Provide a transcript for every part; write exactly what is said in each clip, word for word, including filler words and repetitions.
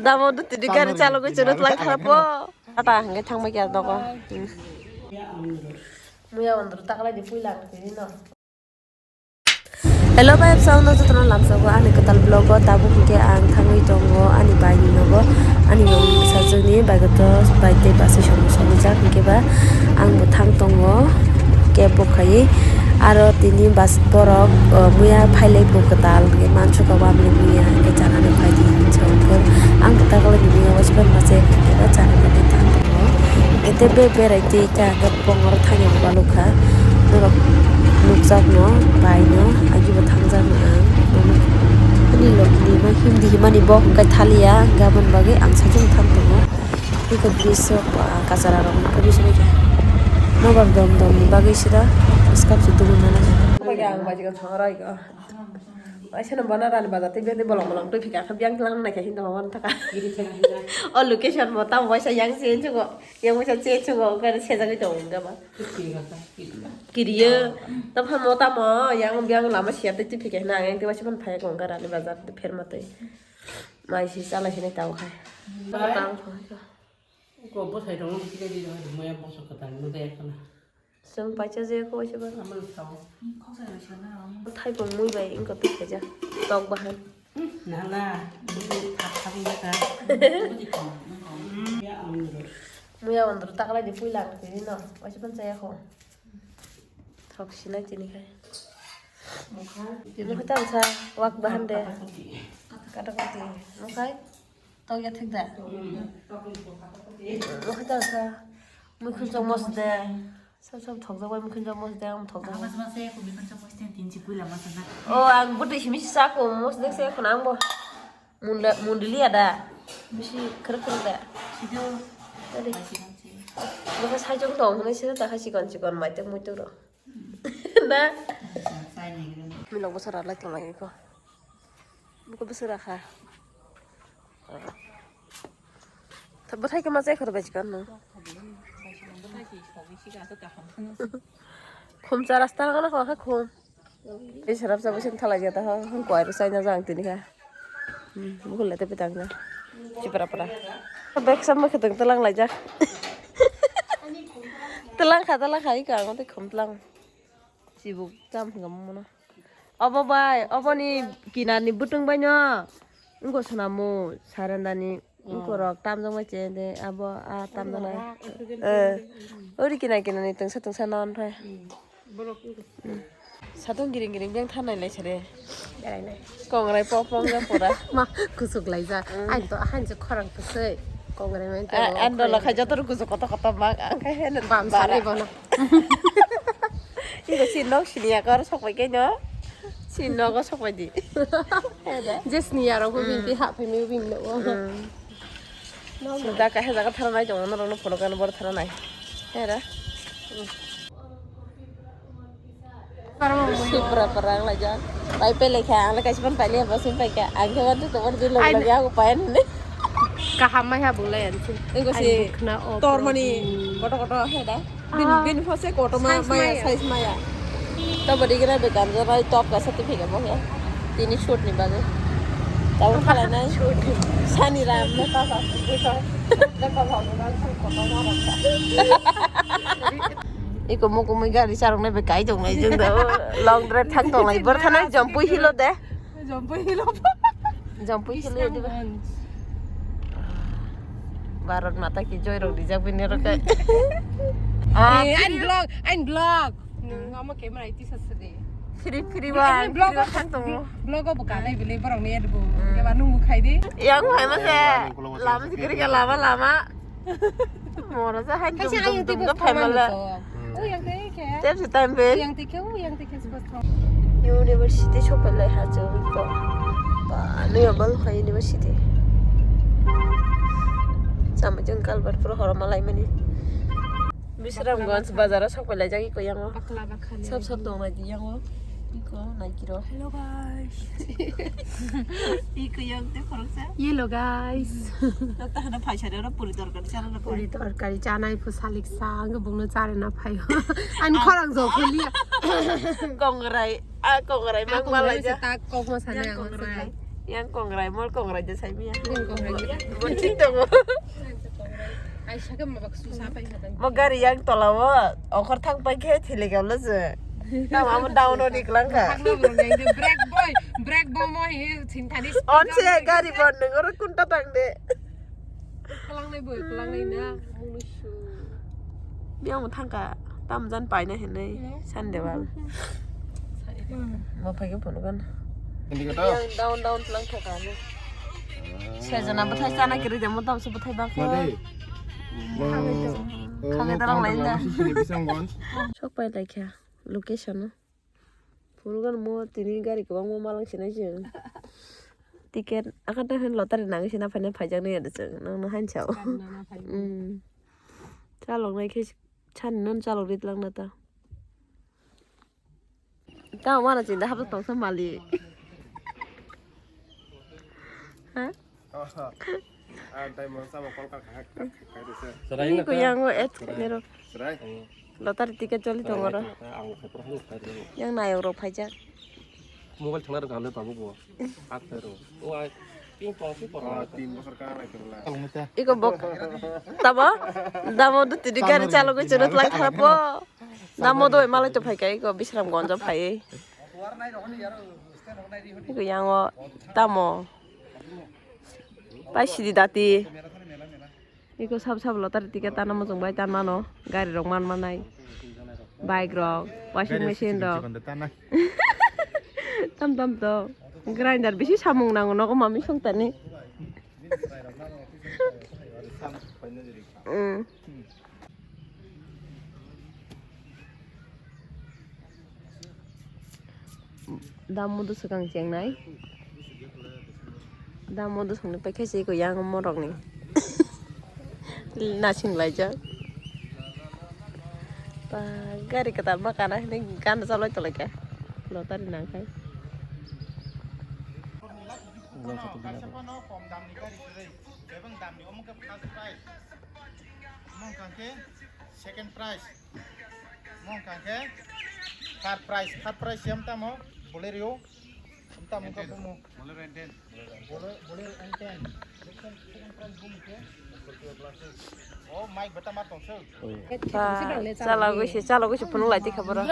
Damo do tini gari chalogwi chwrwt lang tharpo. Tata hwnkhe thangbai kya dogo. Muya ondro taklai di puila ang tini no. Hello bai, bwsao no jotono lamsao ani kwtal vlog o tabuk hwnkhe ang thangwi tongo ani bai ni nogo, ani mung sajwkni bai kotor bai tei bwsai somo somo jak hwnkhe ba ang bo thang tongo cab bo khaiwi. Aro tini bas borok, uh, muya phailai bo kwtal hwnkhe mansukha wamli muya hwnkhe chanani phaidi hinwi sa hwnkhe ang bo taklai ni muya waisa bai masa hwnkhe ba chana bagwi thang tongo. Ete be berai twi ta hwnkhe bongor thani bo balukha. Norok nukjakno baino agibo thangjakno ang. Ani lokni no hindi himani bo hwnkhe thaliya hwnkhe aboni bagwi ang sajwk thang tongo. Eko drisyo, ah, kachara rok nukha bising khe. Nobar dom dom ni bagwi sida bwskang se tubu nana. Ang bai jigong thangwi rw. Aisa no bana rani bazar tei biyang bolong bolong twi phika khe biyang tlang nai khe hinwi hwnwi thaka. O location bo tamo waisa yang se hinwi. Yang waisa che chungo, kare sejagwi tongo, wngkha ba? Kiriyo, tamo tamo, yang, yang lama siya tei twi phikhe hwnna, ang yang tei waisa phano phaiya kong, wngkha rani bazar tei pherma tei. Mai si chalai hinwi tamo khai. Tamo khai. Ko bwsai rok no kiri di, moya bosok kwtal no de kana. Chwng paisa je ko se ba. Amang sao. Thaipung mui bai wngkha twi khaijak. Tok bahai. Nana, mui thap thap wngkha. Muya ondro taklai di puila ang tini no. Waisa phano chaya kho. Thok sinai tini khai. Mukha tangsa wak bahan de. Kata kati. Mukhai. Tokya thik da? Mokhe ta sa. Mukhun chok mos de. Sam sam thok jagoi mukhun chok mos de, ang thok jagoi. Mas mas ya, kubi kan chok mos de, tin chik kuila mas na. Oh, ang butwi simi sa ko mos de se khuna ang bo. Munda, mundili ada. Bisi khrek khrek da. Sido. Tadi. Baka sajong tong hwnwi sida ta ha chikon chikon mai te mui turo. Na? Milok bwswra lai tong lai ko. Buko bwswra kha. Tha bwthai khe ma chai khoro bai chikon no. Khum cha rasta gana kha khum. Ei sarap sa bwswng thalai jata ha. Hung kwai rw chaina jang tini kha. Hmm, bukhuk le tepe tang na. Chipra pra. Bek sam ma khwtwng tlang lai jak. Tlang kha, tlang kha, ika ang tei khum tlang. Chibuk tam hwnkha mono. Obo bai, oboni kinarni bwtwng bai no. Wngkha swnamo, sarendani. Wngkha rok tamjak bai che de, abo a tamjak nai. Eh, ori kinar kinarni tungsa tungsa non phai. Satung giring giring beng thanai lai sere. Berai nai. Kongrai pok pok ja pura. Ma, kusuk lai ja. Mm. Ain to, ahan je khorang kusui. Kongrai mai to. An dolo khai joto kusuk koto koto mak, ang khai heno. Bam sari bono. Iko si nok sini ya kor sok pai kai no. Si nogo sok pai di. Jesni ya rok bini ti hap phai mi bini no. Mm. Sida kaisa jaga tharanai tongo, norokno photo kano boro tharanai. Hera. Sipra parang laja. Pai pele kha, ang le kaisa pan pai le, bosin pai kha. Ang khe wadu to wadu lo lo ya ko pai ne. Kaham mai ha bung lai an si. Engo si. Tor mani koto koto heda. Bin, ah, bin phose kotorma size maya, maya. Size maya. To bodi gina be ganjo bai top kaisa twi phika bo khe. Tini shoot ni bagwi. Tabuk khalai nai. Shoot. Sani ram na ta sa. Iko mo kumui gari charok nai be kai tong nai jeng da. Long drive thang tong lai bor thana jompui hilo de. Jompui hilo. Jompui hilo de. Bharat Mata ki joy rok dijak bini rok kai. Ah, eh, ain vlog, ain vlog. Hmm. Nwng omo camera iti sa sidi. Free, free ba, ain vlog free ba o, thang tongo. Vlog o bo kanai bili borok ni edbo. Hmm. Keba nwng bo khai di. Yang hai ma se. Lama si kiri ka lama, lama. Mora sa hai. Kaisa ayang twi phai bwkha mano mala. To. Hmm. O yang twi khe. Tep si time be. Yang twi khe, o yang twi khe. University sopelai ha chwng ko. Ba, nui abal kha university. Sama jeng kalbar pura horo malai mani. Bisramganj bazar o sopelai jagi ko yango. Bakla bakla. Sab sab dong lagi yango. Iko naikiro. Hello guys. Iko yang te khoroksa. Hello guys. Nokta hana phaisa re ora puri torkari chana na puri torkari chanai phu salik sa ang bungno chare na phaio. An khorang jo khulia. Kongrai. A kongrai mang malai ja. Tak kok ma sane ang kongrai. Yang kongrai, mol kongrai de sai miya. Yang kongrai de. Bo thik tongo. Ai, sakhe mabak su sa pai sa tang. Mo gari yang tola o, okhor thang pai khe thile gam lo je. Tam amo down o dik lang kha. Thang lo bro, yang de brake boy, brake boy mo hi thin thani. On se gari bon nung oro kunta tang de. Kelang nai boi, kelang nai na, mung nai su. Biang mo thangka, tam jan pai na hinui, Sunday wal. Mo phai ke phone kan. Hindi ko to? Biang down, down, kelang thaka mo. Sejana bwthai chana kiri de mo tam se bwthai bang ko. Made. Khabe dorong lai da. Sok pai lai kha, location o. Phuru gano mo tini gari kwbangma malang sinai chwng. Ticket akata hin lottery nangwi sina phaina phaijaknai ado chwng, nangno hansao. Nana phai. Mm. Chaloknai khe sani non chalok rit langna ta. Tamo mana chinda hapjak tongsa mali. Ha? Ah, tei mo samo call kha kha kha kha de se. Serai. Ni ko yango et nero. Serai. Lottery ticket choli tongo ro. Ang khai pro hang khai ro. Yang nayok rok phaijak. Mobile thangna rok hale babu bo. Ak khai ro. O ai ping pong ping pong. Ah, tin bosor ka nai kebla. Iko bok. Tabo? Damo do tidi gari chalo go chunut lang kharap bo. Damo do malai to phai kai ko Bisram Gonjo phai. Iko yango tamo. Pai sidi dati. Iko sab sab lottery ticket tana muchung bai tan mano. Gari rok man manai. Bike rok, washing machine rok. Tam tam to. Grinder bisi samung nango nogo mami song tani. Mm. Damo do swkang chengnai. Damo do songni paikhe se ko yang morok ni. Nasing laijak. Pa gari kwtal ma kana hini gana chalai tonglaikha. Lottery nangkhai. Kebang damni omo khe first prize. Omo wngkha khe second prize. Omo wngkha khe third prize. Third prize se wng tamo Bolero. Wng tamo wngkha bumo. Bolero N ten. Bolero, Bolero N ten. Second, second prize bumo khe. Oh, mic beta mar tong sir. Ba, chalogwi se, chalogwi se phunuk lai tikha borok.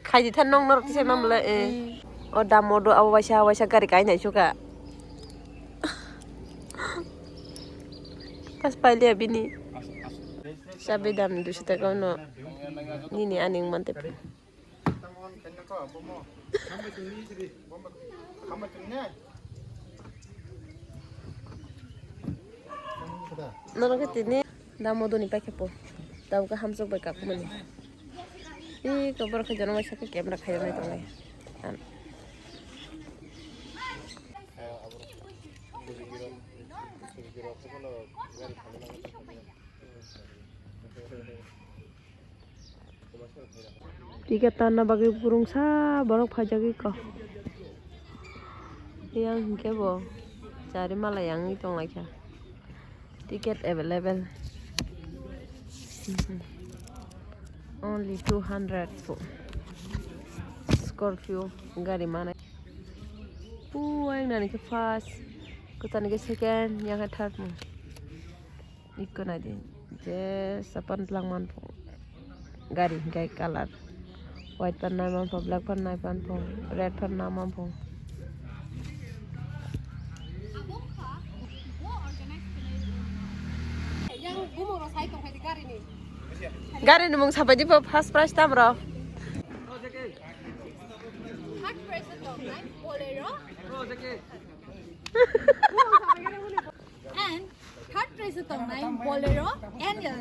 Khaidi than nong norok tisa mam le, eh. O damo do abo waisa, waisa gari kai nai suka. Pas pailiya bini. Chabi dam duiso taka no. Nini aning mante. Nono khe tini damo doni paikha po. Tabuk khe hamjak bai kakmani. Ih, kobor khe jono waisa khe camera khaijak nai tonglai. Ticket tanna bagwi burungsa borok phaijagwi kok. Yang hinkhe bo chari mala yangwi tonglaikha. Ticket available. Only two hundred po. Scorpio gari manai. Puaing nani khe first, kwchani khe second, yang khe third mo. Ikko nai di, je sapan tlang man pho. Gari hingkai colour. White pan nai man pho, black pan nai man pho, red pan nai man pho. Gari ni mung sapai di pho, first prize tam rw. Third prize to nai Bolero. And third prize tongnai Bolero N L.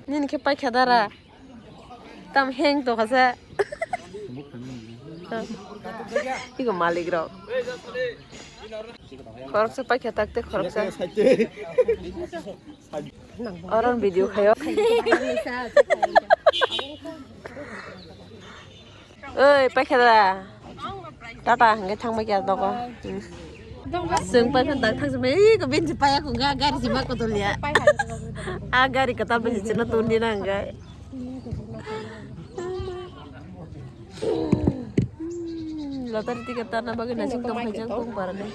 Nini khe paikha dara. Tam heng to khasa. Iko malik rok. Khoroksa paikha takte khoroksa. Oron video khayo. Oi, paikha da. Tata hingke thangbai kya toko. Sung paikha da thang sung bai ko benji paya ko ga gari sima ko tolia. A gari kata benji china tundi na hingke. Lottery ticket tarna bagwi nasing tong phaijak tong parani.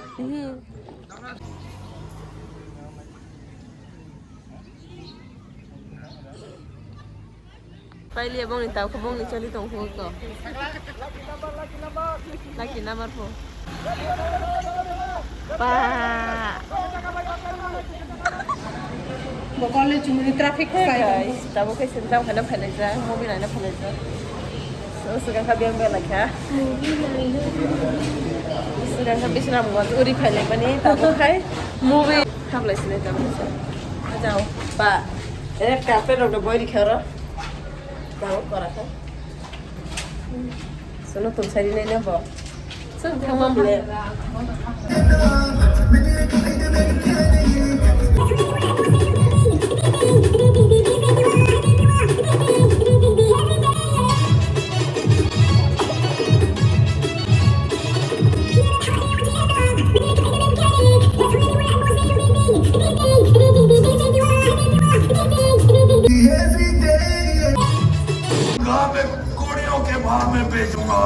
Pailiya bongni tawkhe bongni choli tongkhu to. Lucky number pho. Ba. Bo college chumuni traffic. Hey sai guys, tabuk khe sini tamo khana phailaijak, movie naina phailaijak. So, swkang kha biyang belaikha. Swkang kha Bisramganj uri phailaimani, tabuk khai movie khablai sinai tabuk khe. Jao, ba. Red carpet rok no boy rikha oro. Tabuk kora kha. Sono tong sari nai na bo. Song thangma bole. गांव में कुड़ियों के भाव में बेचूंगा।